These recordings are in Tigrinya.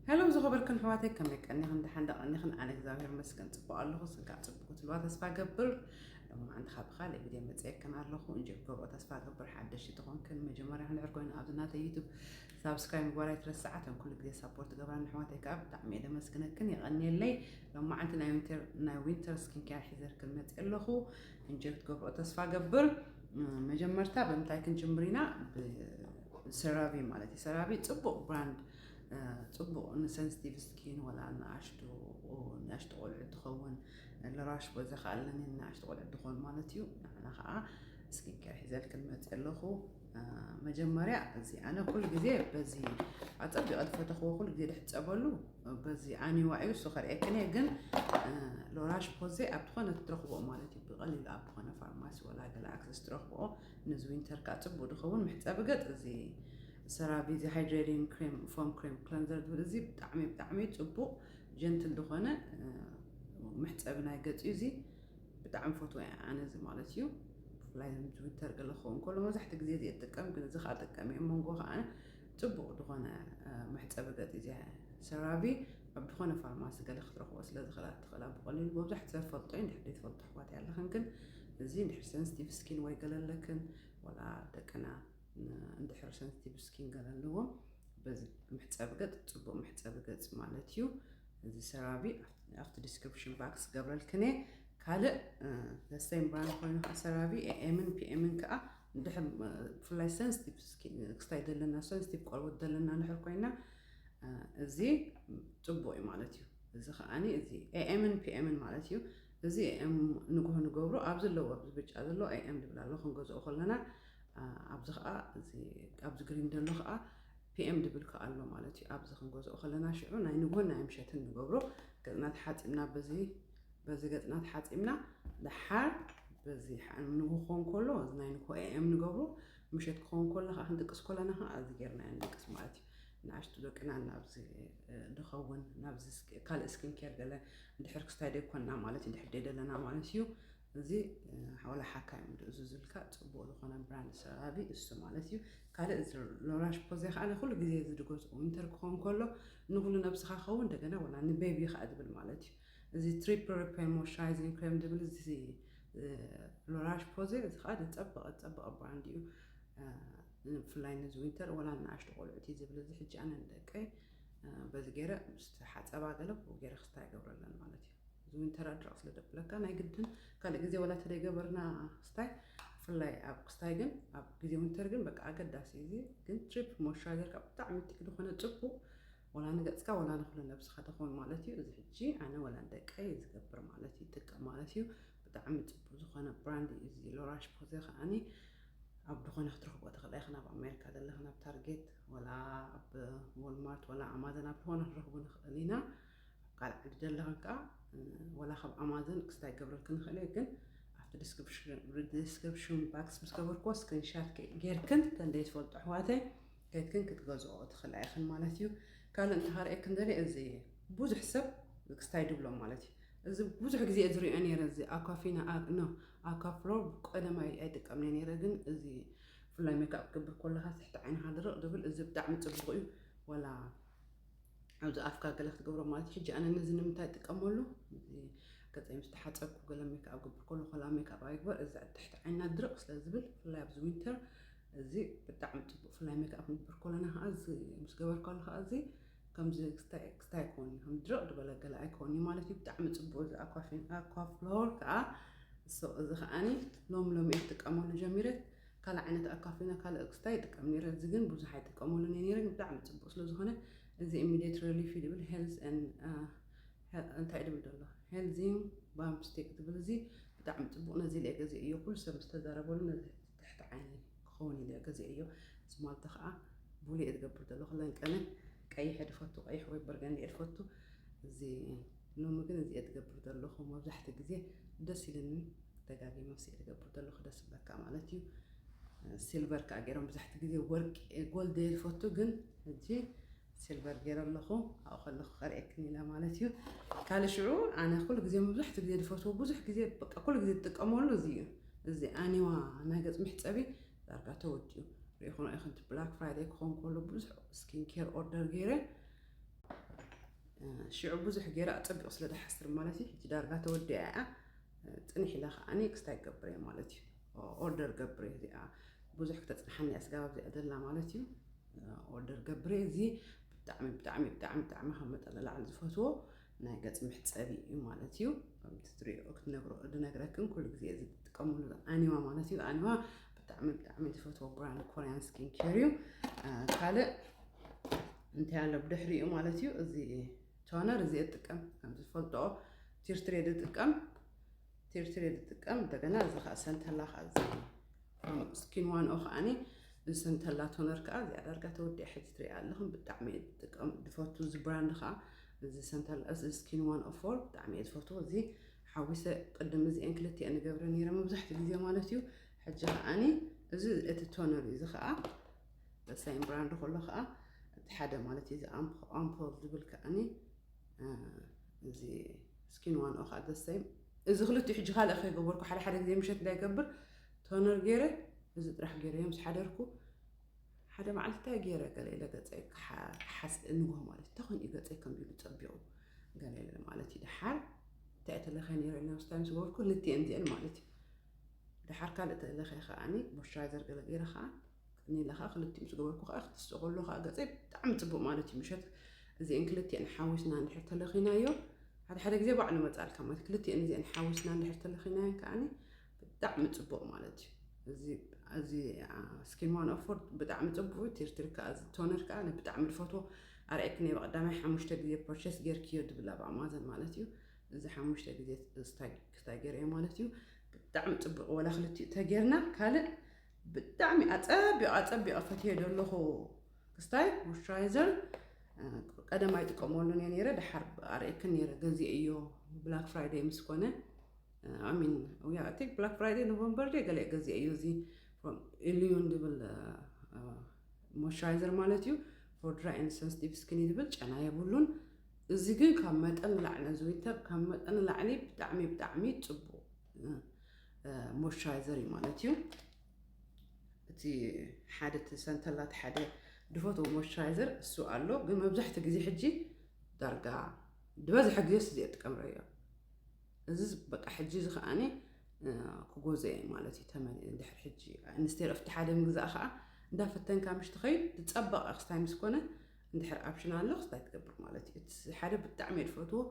ሄሎ ዝኸበርክን ኣሕዋተይ፣ ከመይ ቀኒኽን? ደሓን ዶ ቀኒኽን? ኣነ እግዚኣብሔር ይመስገን ጽቡቕ ኣለኹ። ስንካ ጽቡቕ ክትብልዋ ተስፋ ገብር። ሎማዓንቲ ካብ ካልእ ቪድዮ መጽኤክን ኣለኹ። እንጆይ ክገብሮ ተስፋ ገብር። ሓደሽቲ ተኾንክን መጀመርያ ክንድሕር ኮይኑ ኣብዚ ናተይ ዩቱብ ሳብስክራይብ ምግባር ኣይትረስዓ። እተን ኩሉ ግዜ ሳፖርት ገብራን ኣሕዋተይ ከኣ ብጣዕሚ እየ ደመስግነክን፣ የቐንየለይ። ሎማዓንቲ ናይ ዊንተር፣ ናይ ዊንተር ስኪን ኬር ሒዘልክን መጽእ ኣለኹ። እንጆይ ክትገብሮ ተስፋ ገብር። መጀመርታ ብምንታይ ክንጅምር ኢና? ብሰራቪ ማለት እዩ። ሰራቪ ጽቡቕ ብራንድ፣ ጽቡቕ ንሰንስቲቭ ስኪን፣ ወላ ንኣሽቱ፣ ንኣሽቱ ቆልዑ ትኸውን፣ ለራሽ በዚ ከኣለኒ ንኣሽቱ ቆልዑ ትኸውን ማለት እዩ። ንዓና ከዓ ስኪን ኬር ሒዘልክን መጽእ ኣለኹ። መጀመርያ እዚ ኣነ ኩሉ ግዜ በዚ ኣጸቢቐ ዝፈተኽዎ ኩሉ ግዜ ድሕጸበሉ በዚ ኣኒዋ እዩ፣ እሱ ከርእየክን እየ። ግን ሎራሽ ፖዜ ኣብ ዝኾነ ትረኽብኦ ማለት እዩ፣ ብቐሊሉ ኣብ ዝኾነ ፋርማሲ ወላ ገለ ኣክሰስ ትረኽብኦ። ንዚ ዊንተር ከዓ ጽቡቕ ዝኸውን መሕጸቢ ገጽ እዚ ሰራቪ እዚ ሃይድሬቲንግ ክሬም፣ ፎም ክሬም ክለንዘር ዝብል እዚ ብጣዕሚ፣ ብጣዕሚ ጽቡቕ ጀንትል ዝኾነ መሕጸቢ ናይ ገጽ እዩ። እዚ ብጣዕሚ ፈትዎ እየ ኣነ እዚ ማለት እዩ። ብፍላይ ዊንተር ገለ ክኸውን ከሎ መብዛሕትኡ ግዜ እዚ እጥቀም፣ ግን እዚ ከዓ ጥቀም እየ። መንጎ ከዓ ጽቡቕ ዝኾነ መሕጸቢ ገጽ እዚ ሰራቪ ኣብ ዝኾነ ፋርማሲ ገለ ክትረኽቦ ስለ ዝኽእላ ትኽእላ ብቐሊሉ። መብዛሕትኡ ሰብ ፈልጦ እዩ፣ እንድሕር ዘይትፈልጦ ኣሕዋት ኣለኽን። ግን እዚ እንድሕር ሰንስቲቭ ስኪን ወይ ገለ ኣለክን፣ ወላ ደቅና እንድሕር ሰንስቲቭ ስኪን ገለ ኣለዎም፣ በዚ መሕጸቢ ገጽ፣ ጽቡቕ መሕጸቢ ገጽ ማለት እዩ። እዚ ሰራቪ ኣብቲ ዲስክሪፕሽን ባክስ ገብረልክን እየ። ካልእ ዘሰይም ብራንድ ኮይኑ ከዓ ሰራቪ ኤኤምን ፒኤምን ከዓ እንድሕር፣ ብፍላይ ሰንስቲቭ ስኪን ክስታይ ዘለና፣ ሰንስቲቭ ቆርበት ዘለና እንድሕር ኮይና፣ እዚ ጽቡቕ እዩ ማለት እዩ። እዚ ከዓኒ እዚ ኤኤምን ፒኤምን ማለት እዩ። እዚ ኤኤም ንግሆ ንገብሮ፣ ኣብዚ ኣለዎ፣ ኣብዚ ብጫ ዘሎ ኤኤም ዝብል ኣሎ፣ ክንገዝኦ ከለና፣ ኣብዚ ከዓ ኣብዚ ግሪን ዘሎ ከዓ ፒኤም ዝብል ከዓ ኣሎ ማለት እዩ። ኣብዚ ክንገዝኦ ከለና ሽዑ ናይ ንግሆን ናይ ምሸትን ንገብሮ። ገጽና ተሓጺብና በዚ፣ በዚ ገጽና ተሓጺብና፣ ደሓር በዚ ንግሆ ክኸውን ከሎ እዚ ናይ ንግሆ ኤኤም ንገብሮ። ምሸት ክኸውን ከሎ ከዓ ክንድቅስ ከለና ከዓ እዚ ጌርና ኢና ንድቅስ ማለት እዩ። ንኣሽቱ ደቅና ናብዚ ድኸውን፣ ናብዚ ካልእ ስኪን ኬር ገለ እንድሕር ክስታይ ደይኮንና ማለት እዩ፣ እንድሕር ደይደለና ማለት እዩ። እዚ ሓወላ ሓካይ ምድኡ ዝዝልካ ጽቡቕ ዝኾነ ብራንድ ሰራቪ እሱ ማለት እዩ። ካልእ እዚ ሎራሽ ፖዜ ከዓ ኩሉ ግዜ እዚ ድገዝኦ ዊንተር ክኸውን ከሎ ንኩሉ ነብስኻ ኸውን፣ እንደገና ወላ ንቤቢ ከዓ ዝብል ማለት እዩ። እዚ ትሪፕል ሪፔር ሞይስቸራይዚንግ ክሬም ዝብል እዚ ሎራሽ ፖዜ፣ እዚ ከዓ ዝጸበቐ፣ ዝጸበቐ ብራንድ እዩ። ብፍላይ ነዚ ዊንተር ወላ ንኣሽቱ ቆልዑት እዩ ዝብል። እዚ ሕጂ ኣነ ንደቀይ በዚ ገይረ ምስ ሓጸባ ገለ ብኡ ገይረ ክስታይ ይገብረለን ማለት እዩ። እዚ ዊንተር ኣድረቕ ስለ ደብለካ ናይ ግድን ካልእ ግዜ ወላ ተደይገበርና ክስታይ፣ ብፍላይ ኣብ ክስታይ ግን ኣብ ግዜ ዊንተር ግን በቃ ኣገዳሲ እዩ። እዚ ግን ትሪፕል ሞይስቸራይዘር ካብ ብጣዕሚ ቲክ ዝኾነ ጽቡቕ ወላ ንገጽካ ወላ ንኩሉ ነብስኻ ተኾን ማለት እዩ። እዚ ሕጂ ኣነ ወላ ንደቀይ ዝገብር ማለት እዩ፣ ይጥቀም ማለት እዩ። ብጣዕሚ ጽቡቕ ዝኾነ ብራንድ እዩ እዚ ሎራሽ ፖዜ ከዓኒ ኣብ ዝኾነ ክትረኽቦ ትኽእላ ኢኽን፣ ኣብ ኣሜሪካ ዘለኽን ኣብ ታርጌት ወላ ኣብ ዎልማርት ወላ ኣማዘን ኣብ ዝኾነ ክንረኽቦ ንኽእል ኢና። ኣብ ካልእ ዓዲ ዘለኽን ከዓ ወላ ካብ ኣማዘን ክስታይ ክገብረልክን ንኽእል እየ፣ ግን ኣብቲ ዲስክሪፕሽን ባክስ ምስ ገበርክዎ ስክሪንሻት ጌርክን ተንደይ ትፈልጡ ኣሕዋተይ ከይድክን ክትገዝኦ ትኽእላ ኢኽን ማለት እዩ። ካልእ እንተኻርእየክን ደልየ እዚ ብዙሕ ሰብ ክስታይ ድብሎ ማለት እዩ። እዚ ብዙሕ ግዜ ዝሪኦ ነይረ፣ እዚ ኣኳፊና ኖ ኣኳፍሎር ቀደም ኣይ- ኣይጥቀምን እየ ነይረ፣ ግን እዚ ብፍላይ ሜክኣፕ ክገብር ከለኻ ትሕቲ ዓይንኻ ድርቕ ድብል፣ እዚ ብጣዕሚ ጽቡቕ እዩ። ወላ ኣብዚ ኣፍካ ገለ ክትገብሮ ማለት እዩ። ሕጂ ኣነ ነዚ ንምንታይ ይጥቀመሉ? እዚ ገጸይ ምስ ተሓጸብኩ ገለ ሜክኣፕ ክገብር ከሎ፣ ከላ ሜክኣፕ ኣይግበር፣ እዚ ትሕቲ ዓይንና ድርቕ ስለ ዝብል፣ ብፍላይ ኣብዚ ዊንተር እዚ ብጣዕሚ ጽቡቕ። ብፍላይ ሜክኣፕ ክንገብር ከለና ከኣ እዚ ምስ ገበርካሉ ከኣ እዚ ከምዚ ክስታይ ክስታይ ኣይኮን እዩ፣ ከም ድርቕ ዝበለ ገለ ኣይኮን እዩ ማለት እዩ። ብጣዕሚ ጽቡቕ እዚ ኣኳፊን ኣኳ ፍሎር ከኣ ሶ፣ እዚ ከኣኒ ሎም ሎም እየ ክጥቀመሉ ጀሚረ። ካልእ ዓይነት ኣኳፊና ካልእ ክስታይ ይጥቀም ነይረ፣ እዚ ግን ብዙሕ ኣይጥቀመሉን እየ ነይረ፣ ግን ብጣዕሚ ጽቡቕ ስለ ዝኾነ እዚ ኢሚዲየት ሪሊፍ እዩ ዝብል ሄልዝ ኤን እንታይ ድብል ዘሎ ሄልዚንግ ባምብ ስቲክ ዝብል እዚ ብጣዕሚ ጽቡቕ። ነዚ ኢለ ገዚኤዮ፣ ኩሉ ሰብ ዝተዛረበሉ ነዚ ትሕቲ ዓይኒ ክኸውን ኢለ ገዚኤዮ። እዚ ማልታ ከዓ ቡሊ እየ ዝገብር ዘለኹ። ለንቀነ ቀይሕ ድፈቱ፣ ቀይሕ ወይ በርገንዲ እየ ድፈቱ። እዚ ሎሚ ግን እዚ እየ ዝገብር ዘለኹ። መብዛሕትኡ ግዜ ደስ ኢልኒ ደጋጊመ ምስ እየ ዝገብር ዘለኹ ደስ ይብለካ ማለት እዩ። ሲልቨር ከዓ ገይሮም ብዙሕቲ ግዜ ወርቂ፣ ጎልድ እየ ዝፈቱ፣ ግን ሕጂ ሲልቨር ገይረ ኣለኹ። ኣብኡ ከለኹ ከርእየክን ኢለ ማለት እዩ። ካልእ ሽዑ ኣነ ኩሉ ግዜ መብዛሕትኡ ግዜ ዝፈትዎ ብዙሕ ግዜ በቃ ኩሉ ግዜ ዝጥቀመሉ እዚ እዩ። እዚ ኣኒዋ ናይ ገጽ መሕጸቢ ዳርጋ ተወዲኡ ርኢኹም ኢኹም። እቲ ብላክ ፍራይደይ ክኸውን ከሎ ብዙሕ ስኪን ኬር ኦርደር ገይረ። ሽዑ ብዙሕ ገይረ ኣጸቢቑ ስለ ዝሓስር ማለት እዩ። ሕጂ ዳርጋ ተወዲኣ እያ። ጽንሕ ኢለ ከዓኒ ክስታይ ክገብር እየ ማለት እዩ። ኦርደር ገብር እየ እዚኣ። ብዙሕ ክተጽንሓኒ እያ ስጋብ ኣብዚኣ ዘላ ማለት እዩ። ኦርደር ገብር እየ። እዚ ብጣዕሚ፣ ብጣዕሚ፣ ብጣዕሚ፣ ብጣዕሚ ካብ መጠን ንላዕሊ ዝፈትዎ ናይ ገጽ መሕጸቢ እዩ ማለት እዩ። ከምቲ ትሪኦ ክትነግሮ-፣ ዝነግረክን ኩሉ ግዜ እዚ ትጥቀምሉ ኣኒዋ ማለት እዩ። ኣኒዋ ብጣዕሚ፣ ብጣዕሚ ዝፈትዎ ብራንድ ኮርያን ስኪን ኬር እዩ። እ፣ ካልእ እንታይ ኣሎ ብድሕሪኡ ማለት እዩ? እዚ ቶነር እዚ እጥቀም፣ ከም ዝፈልጦ ቲርትሬ ዝጥቀም፣ ቲርትሬ ዝጥቀም። እንደገና እዚ ከዓ ሰንተላ ከዓ እዚ ስኪን ዋን ኦ ከዓኒ እዚ ሰንተላ ቶነር ከዓ እዚኣ ዳርጋ ተወዲኣ ሕጂ ትሪኣ ኣለኽን። ብጣዕሚ እየ ዝጥቀም፣ ዝፈቱ እዚ ብራንድ ከዓ እዚ ሰንተላ፣ እዚ ስኪን ዋን ኦ ፎር ብጣዕሚ እየ ዝፈቱ። እዚ ሓዊሰ ቅድም እዚአን ክልቲአን እገብረ ነይረ መብዛሕትኡ ግዜ ማለት እዩ። ሕጂ ከዓኒ እዚ እቲ ቶነር እዩ። እዚ ከዓ ሳይን ብራንድ ከሎ ከዓ እቲ ሓደ ማለት እዩ። እዚ ኣምፖ-፣ ኣምፖል ዝብል ከዓኒ፣ እ፣ እዚ ስኪን ዋን ኦ ከዓ ደሳይም። እዚ ክልቲኡ ሕጂ ካልእ ከይገበርኩ ሓደ ሓደ ግዜ ምሸት እንዳይገብር ቶነር ገይረ፣ እዚ ጥራሕ ገይረ እዮም ዝሓደርኩ። ሓደ መዓልቲ እንታይ ገይረ ገለ ኢለ ገፀይ ክሓ-፣ ክሓስ ንግሆ ማለት እዩ። እንታይ ኮይኑ እዩ ገፀይ ከም ኢሉ ጸቢቑ ገለ ኢለ ማለት እዩ። ደሓር እንታይ እየ ተለኽየ ነይረ ኢለ ስታይ ምስ ገበርኩ ክልቲአን እዚአን ማለት እዩ። ደሓር ካልእ ተለኽየ ከዓኒ ሞይስቸራይዘር ገለ ገይረ ከዓ ቅኒ ኢለ ከዓ ክልቲኡ ምስ ገበርኩ ከዓ ክትስኦ ከሎ ከዓ ገፀይ ብጣዕሚ ጽቡቕ ማለት እዩ። ምሸት እዚአን ክልቲአን ሓዊስና እንድሕር ተለኺናዮ፣ ሓደ ሓደ ግዜ ባዕሉ መጻልካ ማለት ክልቲአን እዚአን ሓዊስና እንድሕር ተለኺናዮ ከዓኒ ብጣዕሚ ጽቡቕ ማለት እዩ። እዚ፣ እዚ፣ አ፣ ስኪን ዋን ኦ ፎር ብጣዕሚ ጽቡቕ እዩ። ቲርትሪ ከዓ እዚ ቶነር ከዓ ኣነ ብጣዕሚ ዝፈትዎ ኣርኣይክን እየ። ብቐዳማይ ሓሙሽተ ግዜ ፐርቸስ ጌርክዮ ዝብል ኣብ ኣማዘን ማለት እዩ። እዚ ሓሙሽተ ግዜ ስታይ-፣ ክስታይ ገይረዮ ማለት እዩ። ብጣዕሚ ጽቡቕ፣ ወላ ክልቲኡ ተጌርና ካልእ ብጣዕሚ ኣጸቢቑ፣ ኣጸቢቑ ፈትየ ዘለኹ ክስታይ ሞይስቸራይዘር፣ እ፣ ቀደም ኣይጥቀመሉን እየ ነይረ፣ ደሓር ኣርኤክን ነይረ፣ ገዚኤዮ ብላክ ፍራይደይ ምስ ኮነ፣ እ፣ I mean፣ ያ፣ I think ብላክ ፍራይደይ ኖቨምበር ደይ ገለ ገዚኤዮ፣ እዚ from ኢሊዮን ዝብል፣ እ፣ እ፣ ሞይስቸራይዘር ማለት እዩ። For dry and sensitive skin እዩ ዝብል፣ ጨና የብሉን። እዚ ግን ካብ መጠን ንላዕሊ፣ ነዚ ዊንተር ካብ መጠን ንላዕሊ ብጣዕሚ፣ ብጣዕሚ ጽቡቕ፣ እ፣ እ፣ ሞይስቸራይዘር እዩ ማለት እዩ። እቲ ሓደ፣ እቲ ሰንተላ፣ እቲ ሓደ ድፈትዎ ሞይስቸራይዘር እሱ ኣሎ፣ ግን መብዛሕትኡ ግዜ ሕጂ ዳርጋ ዝበዝሐ ግዜ እዚ እጥቀም ረዮ። እዚ በቃ ሕጂ እዚ ከዓኒ፣ እ፣ ክገዝኦ እየ ማለት እዩ። ተመን እንድሕር ሕጂ ኢንስቴድ ኦፍ እቲ ሓደ ምግዛእ ከዓ እንዳፈተንካ ምሽ ትኸይድ ዝጸበቐ ክስታይ ምስ ኮነ እንድሕር ኣፕሽን ኣሎ ክስታይ ትገብር ማለት እዩ። እቲ ሓደ ብጣዕሚ እየ ዝፈትዎ፣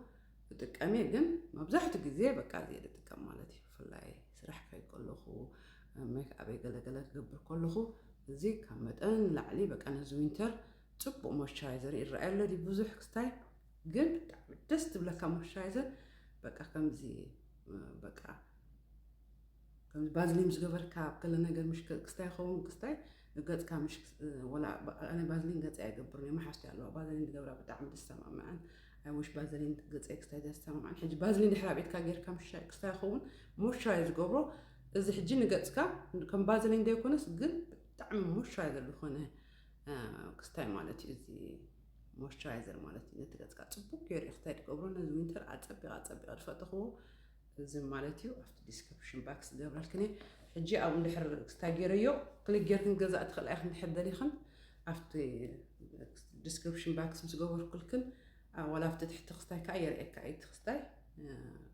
ዝጥቀም እየ፣ ግን መብዛሕትኡ ግዜ በቃ እዚ እየ ዝጥቀም ማለት እዩ። ብፍላይ ስራሕ ከይድ ከለኹ፣ ሜክ ኣበይ ገለገለ ክገብር ከለኹ፣ እዚ ካብ መጠን ንላዕሊ በቃ ነዚ ዊንተር ጽቡቕ ሞይስቸራይዘር ይረኣይ ኣሎ ድዩ ብዙሕ ክስታይ፣ ግን ብጣዕሚ ደስ ትብለካ ሞይስቸራይዘር። በቃ ከምዚ፣ በቃ ከምዚ ባዝሊን ምስ ገበርካ ኣብ ገለ ነገር ምሽ ክስታይ ይኸውን፣ ክስታይ ገጽካ ምሽ ክስ-፣ ወላ ባ-፣ ኣነ ባዝሊን ገጸይ ኣይገብርን እየ፣ መሓዝቲ ኣለዋ ባዝሊን ዝገብራ ብጣዕሚ ዝሰማምዐን። ኣይ ዊሽ ባዝሊን ገጸይ ክስታይ ዘሰማምዐን። ሕጂ ባዝሊን ድሕሪ ኣብ ኢድካ ጌርካ ምሽ ክስታይ ይኸውን፣ ሞይስቸራይዝ ዝገብሮ እዚ ሕጂ ንገጽካ ከም ባዝሊን ዘይኮነስ ግን ብጣዕሚ ሞይስቸራይዘር ዝኾነ፣ እ፣ ክስታይ ማለት እዩ። እዚ ሞይስቸራይዘር ማለት እዩ። ነቲ ገጽካ ጽቡቅ ገይሩ እዩ ክስታይ ዝገብሮ። ነዚ ዊንተር ኣጸቢቐ፣ ኣጸቢቐ ዝፈተኽዎ እዚ ማለት እዩ። ኣብቲ ዲስክሪፕሽን ባክስ ዝገብረልክን እየ። ሕጂ ኣብኡ እንድሕር ክስታይ ገይረዮ፣ ክሊክ ጌርክን ገዛእ ትኽእላ ኢኽን እንድሕር ደሊኽን። ኣብቲ ዲስክሪፕሽን ባክስ ምስ ገበርኩልክን፣ እ፣ ዋላ ኣብቲ ትሕቲ ክስታይ ከዓ የርእየካ እዩ። እቲ ክስታይ፣ እ፣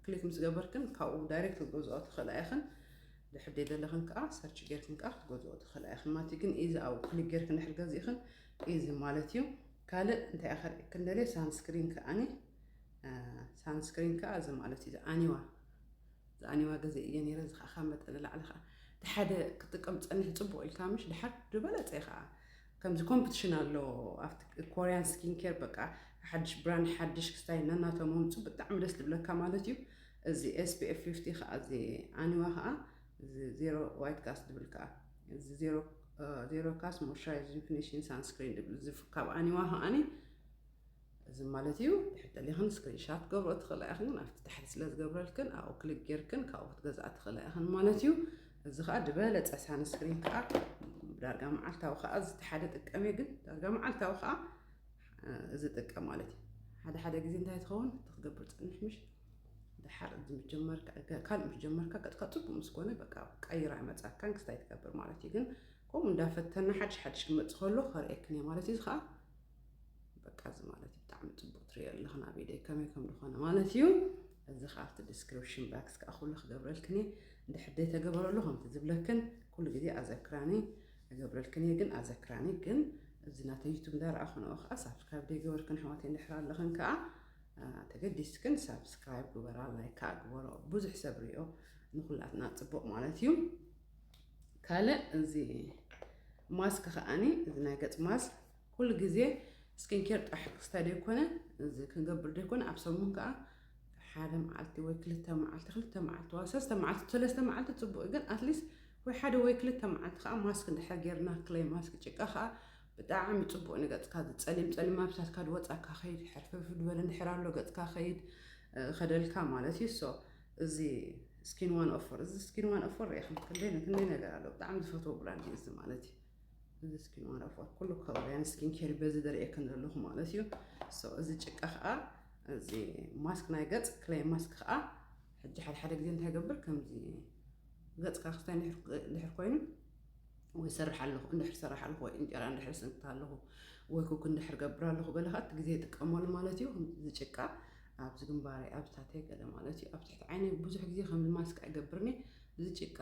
ክሊክ ምስ ገበርክን ካብኡ ዳይሬክት ክትገዝኦ ትኽእላ ኢኽን። ድሕር ደይ ዘለኽን ከዓ ሰርች ጌርክን ከዓ ክትገዝኦ ትኽእላ ኢኽን ማለት እዩ። ግን ኢዚ ኣብኡ ክሊክ ጌርክን እንድሕር ገዚእኽን ኢዚ ማለት እዩ። ካልእ እንታይ እየ ከርእየክን ደልየ፣ ሳንስክሪን ከዓኒ፣ እ፣ ሳንስክሪን ከዓ እዚ ማለት እዩ፣ እዚ ኣኒዋ፣ እዚ ኣኒዋ ገዚኤዮ ነይረ። እዚ ከዓ ካብ መጠን ንላዕሊ ከዓ እቲ ሓደ ክጥቀም ጸኒሕ ጽቡቕ ኢልካ ምሽ፣ ድሓር ዝበለጸ እዩ ከዓ። ከምዚ ኮምፒቲሽን ኣሎ ኣብቲ ኮርያን ስኪን ኬር፣ በቃ ሓድሽ ብራንድ፣ ሓድሽ ክስታይ ነናቶም መምጹ ብጣዕሚ ደስ ዝብለካ ማለት እዩ። እዚ ኤስ ፒ ኤፍ ፊፍቲ ከዓ፣ እዚ ኣኒዋ ከዓ፣ እዚ ዜሮ ዋይት ካስት ዝብል ከዓ፣ እዚ ዜሮ፣ እ፣ ዜሮ ካስት ሞይስቸራይዚንግ ፊኒሺንግ ሳንስክሪን ዝብል፣ እዚ ካብ ኣኒዋ ከዓኒ እዚ ማለት እዩ። ድሕር ደሊኽን ስክሪንሻት ገብሮ ትኽእላ ኢኽን፣ ኣብቲ ታሕቲ ስለ ዝገብረልክን ኣብኡ ክሊክ ጌርክን ካብኡ ክትገዝኣ ትኽእላ ኢኽን ማለት እዩ። እዚ ከዓ ዝበለጸ ሳንስክሪን ከዓ ዳርጋ መዓልታዊ ከዓ፣ እዚ እቲ ሓደ ጥቀም እየ፣ ግን ዳርጋ መዓልታዊ ከዓ፣ እ፣ እዚ ጥቀም ማለት እዩ። ሓደ ሓደ ግዜ እንታይ ትኸውን፣ እቲ ክትገብር ጸንሕ ምሽ፣ ድሓር እዚ ምስ ጀመርካ፣ ገ-፣ ካልእ ምስ ጀመርካ፣ ገጽካ ጽቡቕ ምስ ኮነ፣ በቃ ቀይራ ይመጻካን ክስታይ ትገብር ማለት እዩ። ግን ከምኡ እንዳፈተና ሓድሽ ሓድሽ ክመጽእ ከሎ ከርእየክን እየ ማለት እዩ። እዚ ከዓ በቃ እዚ ማለት እዩ። ብጣዕሚ ጽቡቕ ትርእዮ ኣለኻ። ኣብ ኢደይ ከመይ ከም ዝኾነ ማለት እዩ። እዚ ከዓ ኣብቲ ዲስክሪፕሽን ባክስ ከዓ ኩሉ ክገብረልክን እየ። እንድሕር ዘይተገበረሉ ከምቲ ዝብለክን ኩሉ ግዜ ኣዘክራኒ እገብረልክን እየ። ግን ኣዘክራኒ ግን እዚ ናተይ ዩቱብ እንዳረኣኹ ንኦ ከዓ ሳብስክራይብ ዘይገበርክን ኣሕዋተይ እንድሕር ኣለኽን ከዓ ተገዲስክን ሳብስክራይብ ግበራ፣ ላይክ ከዓ ግበሮ። ብዙሕ ሰብ ሪኦ ንኩላትና ፅቡቅ ማለት እዩ። ካልእ እዚ ማስክ ከዓኒ እዚ ናይ ገፅ ማስክ ኩሉ ግዜ ስኪን ኬር ጥራሕ ክስታይ ዘይኮነ እዚ ክንገብር ዘይኮነ ኣብ ሰሙን ከዓ ሓደ መዓልቲ ወይ ክልተ መዓልቲ ክልተ መዓልቲ ዋ ሰለስተ መዓልቲ ሰለስተ መዓልቲ ፅቡቅ ግን ኣትሊስት ወይ ሓደ ወይ ክልተ መዓልቲ ከዓ ማስክ እንድሕር ጌርና ክለይ ማስክ ጭቃ ከዓ ብጣዕሚ ፅቡቅ ንገፅካ ዝፀሊም ፀሊም ኣብሳትካ ድወፃካ ከይድ ሕርፍርፍ ድበለ እንድሕር ኣሎ ገፅካ ከይድ ከደልካ ማለት እዩ። ሶ እዚ ስኪን ዋን ኦፈር እዚ ስኪን ዋን ኦፈር ሪኢኹም ክንደይ ክንደይ ነገር ኣሎ ብጣዕሚ ዝፈትዎ ብራንድ እዩ እዚ ማለት እዩ። እዚ ስኪን ዋን ኦፈር ኩሉ ኮሪያን ስኪን ኬር በዚ ደርእየክን ዘለኹ ማለት እዩ። ሶ እዚ ጭቃ ከዓ እዚ ማስክ ናይ ገፅ ክለይ ማስክ ከዓ ሕጂ ሓደ ሓደ ግዜ እንታይ ገብር ከምዚ ገፅካ ክስታይ እንድሕር ኮይኑ ወይ ሰርሕ ኣለኹ እንድሕር ሰርሕ ኣለኹ ወይ እንጀራ እንድሕር ስንክት ኣለኹ ወይ ኩክ እንድሕር ገብር ኣለኹ ገለ ከዓ እቲ ግዜ ይጥቀመሉ ማለት እዩ። ዝጭቃ ኣብዚ ግንባረይ ኣብታተይ ገለ ማለት እዩ። ኣብ ትሕቲ ዓይነይ ብዙሕ ግዜ ከምዚ ማስክ ኣይገብርኒ። እዚ ጭቃ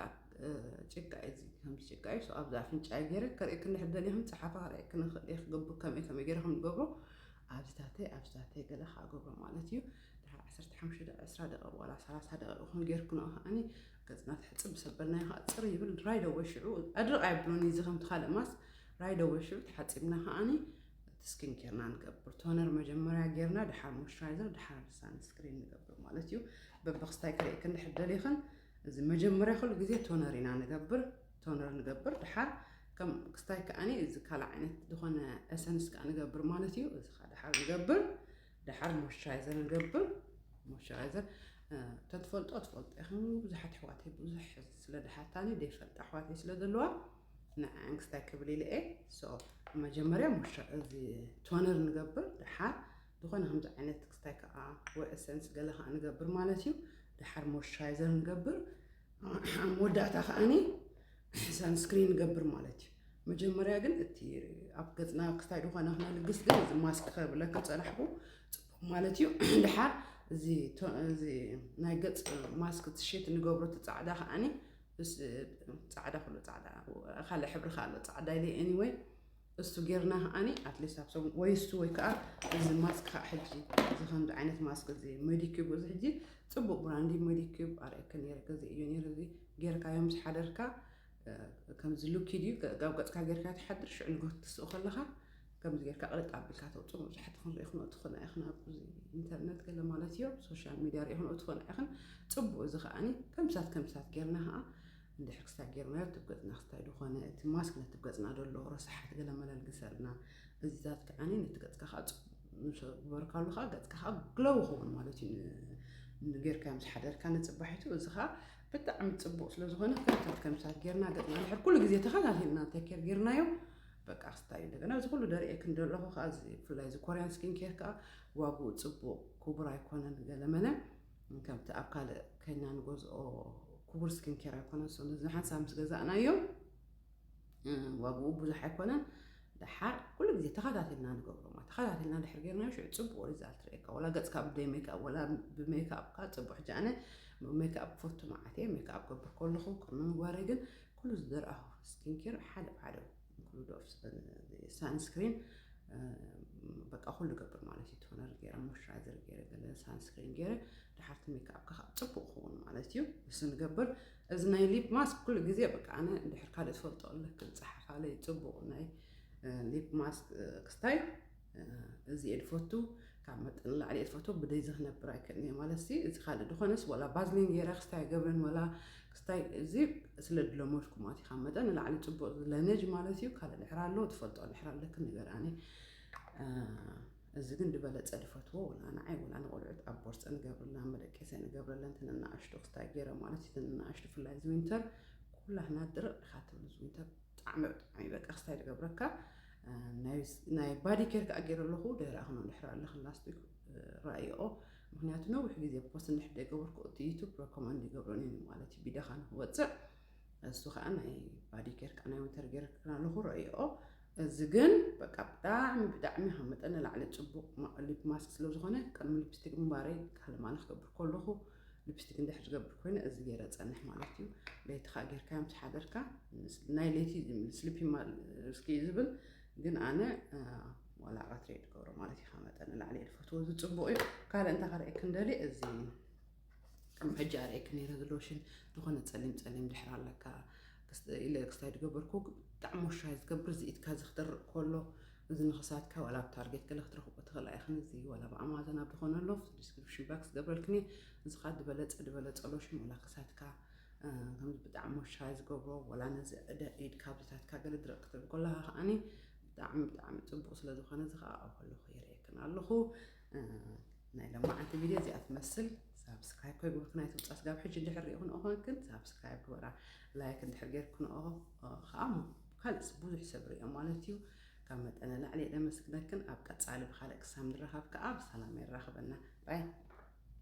ጭቃ እዚ ከምዚ ጭቃ እዩ። ኣብዚ ኣፍንጫ ገይረ ከርእየክ እንድሕር ደሊኹም ፀሓፋ ከርእየክ ንኽእል እየ ክገብር ከመይ ከመይ ገይረ ከም ዝገብሮ ኣብዚታተይ ኣብዚታተይ ገለ ከዓ ገብሮ ማለት እዩ። ድሓር ዓሰርተ ሓሙሽተ ደቂ ዕስራ ደቂ ዋላ ሰላሳ ደቂ ይኹን ጌርክኖ ከዓኒ ገፅና ትሕፅብ ሰበልናዮ ከዓ ፅር ይብል ራይደ ወይ ሽዑ ኣድርቕ ኣይብሎን እዚ ከምቲ ካልእ ማስ ራይደ ወይ ሽዑ ተሓፂብና ከዓኒ እቲ ስኪን ኬርና ንገብር ቶነር መጀመርያ ጌርና ድሓር ሞይስቸራይዘር ድሓር ሳንስክሪን ንገብር ማለት እዩ። በብክስታይ ክርእየክ እንድሕር ደሊኽን እዚ መጀመርያ ኩሉ ግዜ ቶነር ኢና ንገብር ቶነር ንገብር ድሓር ከም ክስታይ ከዓኒ እዚ ካልእ ዓይነት ዝኾነ ኤሰንስ ከዓ ንገብር ማለት እዩ። እዚ ከዓ ድሓር ንገብር ድሓር ሞይስቸራይዘር ንገብር ሞይስቸራይዘር ተትፈልጦ ትፈልጦ ኢኹም ብዙሓት ኣሕዋተይ ብዙሕ ስለ ድሓታኒ ዘይፈልጣ ኣሕዋተይ ስለ ዘለዋ ንዓን ክስታይ ክብል ኢለ እየ። መጀመርያ እዚ ቶነር ንገብር ድሓር ዝኾነ ከምዚ ዓይነት ክስታይ ከዓ ወይ ኤሰንስ ገለ ከዓ ንገብር ማለት እዩ። ድሓር ሞይስቸራይዘር ንገብር ኣብ መወዳእታ ከዓኒ ሳንስክሪን ንገብር ማለት እዩ። መጀመርያ ግን እቲ ኣብ ገፅና ክስታይ ዝኾነ ክነልግስ ግን እዚ ማስክ ከብለክ ፀናሕኩ ፅቡቅ ማለት እዩ። ድሓር እዚ ናይ ገፅ ማስክ ትሽት ንገብሮ እቲ ፃዕዳ ከዓኒ ፃዕዳ ኩሉ ፃዕዳ ካልእ ሕብሪ ከ ኣሎ ፃዕዳ ኢለ ኤኒወይ እሱ ጌርና ከዓኒ ኣትሊስት ኣብ ሰሙን ወይ እሱ ወይ ከዓ እዚ ማስክ ከዓ ሕጂ እዚ ከምዚ ዓይነት ማስክ እዚ ሜዲኪብ እዚ ሕጂ ፅቡቅ ብራንዲ ሜዲኪብ ኣርእየከ ነይረ ገዚእዮ ነይረ እዚ ጌርካዮ ምስ ሓደርካ ከምዚ ሉኪድ እዩ ኣብ ገፅካ ጌርካ ትሓድር ሽዑ ንግሆ ክትስኡ ከለካ ከምዚ ጌርካ ቅልጥ ኣቢልካ ተውፅኡ መብዛሕትኹም ሪኢኹም ትኾና ኢኹም ኣብዚ ኢንተርነት ገለ ማለት እዩ ሶሻል ሚድያ ሪኢኹም ትኾና ኢኹም ፅቡቅ እዚ ከዓኒ ከምሳት ከምሳት ጌርና ከዓ እንድሕር ክስታይ ጌርናዮ እቲ ገፅና ክስታይ ዝኾነ እቲ ማስክ ነቲ ገፅና ዘሎ ረሳሓት ገለ መለልግሰልና እዚታት ከዓኒ ነቲ ገፅካ ከዓ ምስ ግበርካሉ ከዓ ገፅካ ከዓ ግለው ይኸውን ማለት እዩ። ንጌርካ ምስ ሓደርካ ንፅባሒቱ እዚ ከዓ ብጣዕሚ ፅቡቅ ስለዝኾነ ከምታት ከምታት ጌርና ገፅና ድሕር ኩሉ ግዜ ተኸታቲልና እንተኬር ጌርናዮ በቃ ክስታይ እንደገና እዚ ኩሉ ደርእየክ እንደለኹ ከዓ ብፍላይ እዚ ኮርያን ስኪን ኬር ከዓ ዋግኡ ፅቡቅ ክቡር ኣይኮነን ገለመለ ከምቲ ኣብ ካልእ ከይና ንገዝኦ ክቡር ስኪን ኬር ኣይኮነን ሶ ነዚ ሓንሳብ ምስ ገዛእናዮ ዋግኡ ብዙሕ ኣይኮነን። ደሓር ኩሉ ግዜ ተኸታቲልና ንገብሮ ማለት ተኸታቲልና ድሕር ጌርና ሽዑ ፅቡቅ ሪዛልት ርእየካ ወላ ገፅካ ብደይ ሜክኣፕ ወላ ብሜክኣፕካ ፅቡቅ ሕጂ ኣነ ሜክኣፕ ፈቱ መዓት እየ ሜክኣፕ ገብር ከለኹ ቅድሚ ምግባረይ ግን ኩሉ ዝደርኣኹ ስኪን ኬር ሓደ ብሓደ include of sunscreen በቃ ኩሉ ገብር ማለት እዩ። ቶነር ገይረ ሞይስቸራይዘር ገይረ ገለ ሳንስክሪን ገይረ ድሓርቲ ሜክኣፕ ከዓ ፅቡቅ ክኸውን ማለት እዩ። እሱ ንገብር እዚ ናይ ሊፕ ማስክ ኩሉ ግዜ በቃ ኣነ እንድሕር ካልእ ትፈልጦ ኣለክ ዝፀሓፋለይ ፅቡቅ ናይ ሊፕ ማስክ ክስታይ እዚ እየ ዝፈቱ ካብ መጠን ንላዕሊ እየ ዝፈቱ ብደይ ዝክነብር ኣይክእልን እየ ማለት ሲ እዚ ካልእ ድኾነስ ወላ ባዝሊን ገይረ ክስታይ ገብረን ወላ ክስታይ እዚ ስለ ድለመድኩ ማለት እዩ ካብ መጠን ንላዕሊ ፅቡቅ ዝለነጅ ማለት እዩ ካልእ ድሕር ኣሎ ትፈልጦ ድሕር ኣለክ ነገር ኣነ እዚ ግን ዝበለፀ ድፈትዎ ወላ ንዓይ ወላ ንቆልዑት ኣብ ቦርፀ ንገብርላ መደቀሰ ንገብረለን ትንናኣሽቱ ክስታይ ገይረ ማለት እዩ ትንናኣሽቱ ፍላይ ዝዊንተር ኩላህና ድርቅ ኢካ ትብል ዝዊንተር ብጣዕሚ ብጣዕሚ በቃ ክስታይ ዝገብረካ ናይ ባዲ ኬር ከዓ ገይረ ኣለኹ ደራ ክኖ ድሕር ኣለኽን ላስት ዊክ ራእይኦ ምክንያቱ ነዊሕ ግዜ ፖስት እንድሕር ደይገበርኩ እቲ ዩቱብ ረኮመንድ ይገብረን እዩ ማለት እዩ ቢደኻ ንክወፅዕ እሱ ከዓ ናይ ባዲ ኬር ከዓ ናይ ዊንተር ገይረ ኣለኹ ረእይኦ እዚ ግን በቃ ብጣዕሚ ብጣዕሚ ካብ መጠን ንላዕሊ ፅቡቕ ሊፕ ማስክ ስለ ዝኾነ ቅድሚ ሊፕስቲክ ምንባረይ ካልእ ማለ ክገብር ከለኹ ሊፕስቲክ እንድሕር ዝገብር ኮይነ እዚ ገይረ ፀንሕ ማለት እዩ። ለይቲ ከዓ ጌርካ ምስ ሓደርካ ናይ ለይቲ ስሊፒ እስኪ ዝብል ግን ኣነ ዋላ ቀትሪ ዝገብሮ ማለት እዩ። ካብ መጠን ንላዕሊ ዝፈትዎ ዝፅቡቕ እዩ። ካልእ እንታይ ከርእየክ እንደሊ እዚ ከም ሕጂ ኣርእየክ ነይረ ዘሎ ሽን ዝኾነ ፀሊም ፀሊም ድሕር ኣለካ ኢለ ክስታይ ዝገበርኩ ብጣዕሚ ሞሻ ዝገብር ዝኢትካ ዝክደርቕ ከሎ እዚ ንክሳትካ ዋላ ኣብ ታርጌት ገለ ክትረኽቦ ትኽእል ኣይኽን እዚ ዋላ ብኣማዞን ኣብ ዝኾነ ኣሎ ዲስክሪፕሽን ባክስ ገብረልክኒ እዚ ካ ዝበለፀ ዝበለፀ ሎሽን ዋላ ክሳትካ ከምዚ ብጣዕሚ ሞሻ ዝገብሮ ዋላ ነዚ ዕደ ኢድ ካብዚታትካ ገለ ድረቅ ክትብል ከለካ ከዓኒ ብጣዕሚ ብጣዕሚ ፅቡቅ ስለ ዝኾነ እዚ ከዓ ኣብ ከለኹ የርእየክን ኣለኹ። ናይ ለማዓንቲ ቪድዮ እዚኣ ትመስል። ሳብስክራይብ ከይግበርክን ኣይትውፃ። ስጋብ ሕጂ እንድሕር ሪኢኹን ኦኸንክን ሳብስክራይብ ግበራ። ላይክ እንድሕር ጌርክን ኦኸ ከዓ ካልእ ብዙሕ ሰብ ሪኦ ማለት እዩ። ካብ መጠነ ላዕሊ የመስግነክን። ኣብ ቀፃሊ ብካልእ ክሳብ ንራኸብ ከዓ ብሰላም የራኽበና። ባይ